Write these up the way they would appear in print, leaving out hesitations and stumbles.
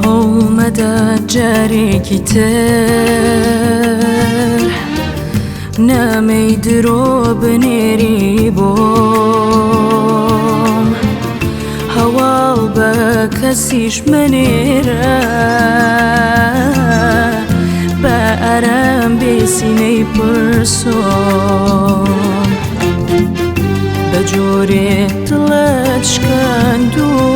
هەوڵمەدە جارێکی تر نامەی درۆ بنێری بۆم، هەواڵ بە کەسیش مەنێرە، بە ئارام بێ سینەی پرسۆم. بە جۆرێ دڵت شکاندووم،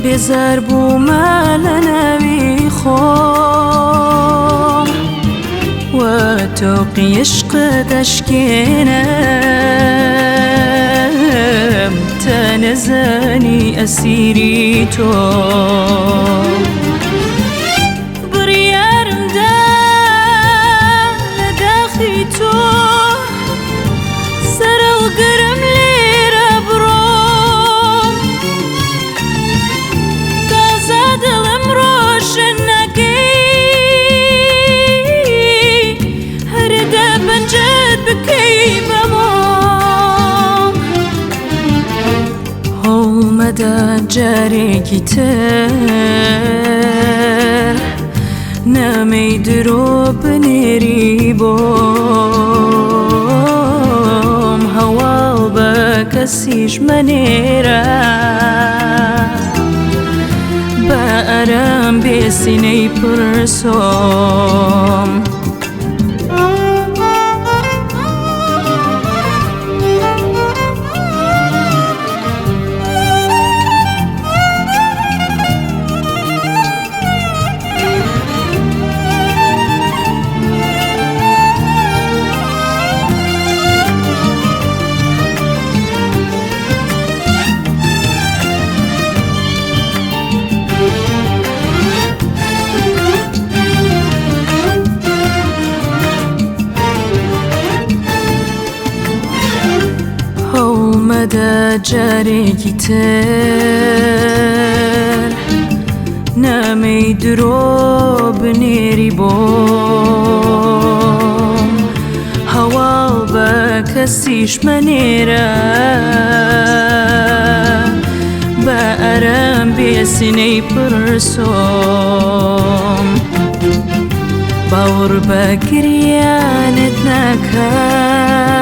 بێزار بوومە لە ناوی خۆم، وە تۆقی عشقت ئەشکێنم تا نەزانی ئەسیری تۆ. بڕیارم دا لە داخی تۆ سەرەڵگرم لێرە بڕۆم، تازە دڵم ڕۆشن نەکەی هەردە پەنجەت بکەی بەمۆم. هەوڵمەدە جارێکی تر نامەی درۆ بنێری بۆم، هەواڵ بە کەسیش مەنێرە، بە ئارام بێ سینەی پرسۆم. هەوڵمەدە جارێکی تر نامەی درۆ بنێری بۆم، هەواڵ بە کەسیش مەنێرە، بە ئارام بێ سینەی پرسۆم. باوەڕ بە گریانت ناکەم،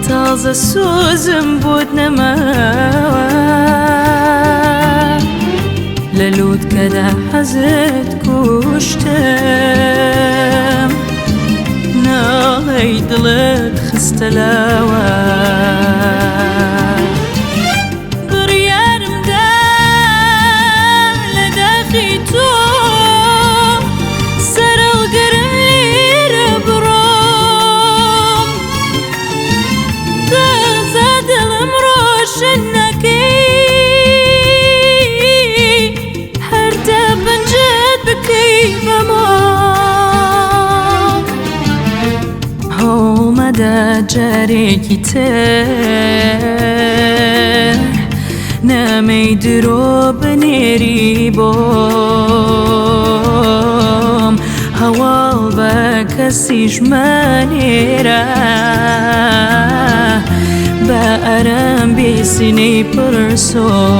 تازە سۆزم بۆت نەماوە، لە لووتکەدا حەزت کوشتم، ناڵەی دڵت خستە لاوە. بڕیارم دا لە داخی تۆ سەرەڵگرم لێرە بڕۆم، تازە دڵم ڕۆشن نەکەی هەردە پەنجەت بکەی بەمۆم. هەوڵمەدە جارێکی تر نامەی درۆ بنێری بۆم، هەواڵ بە کەسیش مەنێرە، بە ئارام بێ سینەی پرسۆم.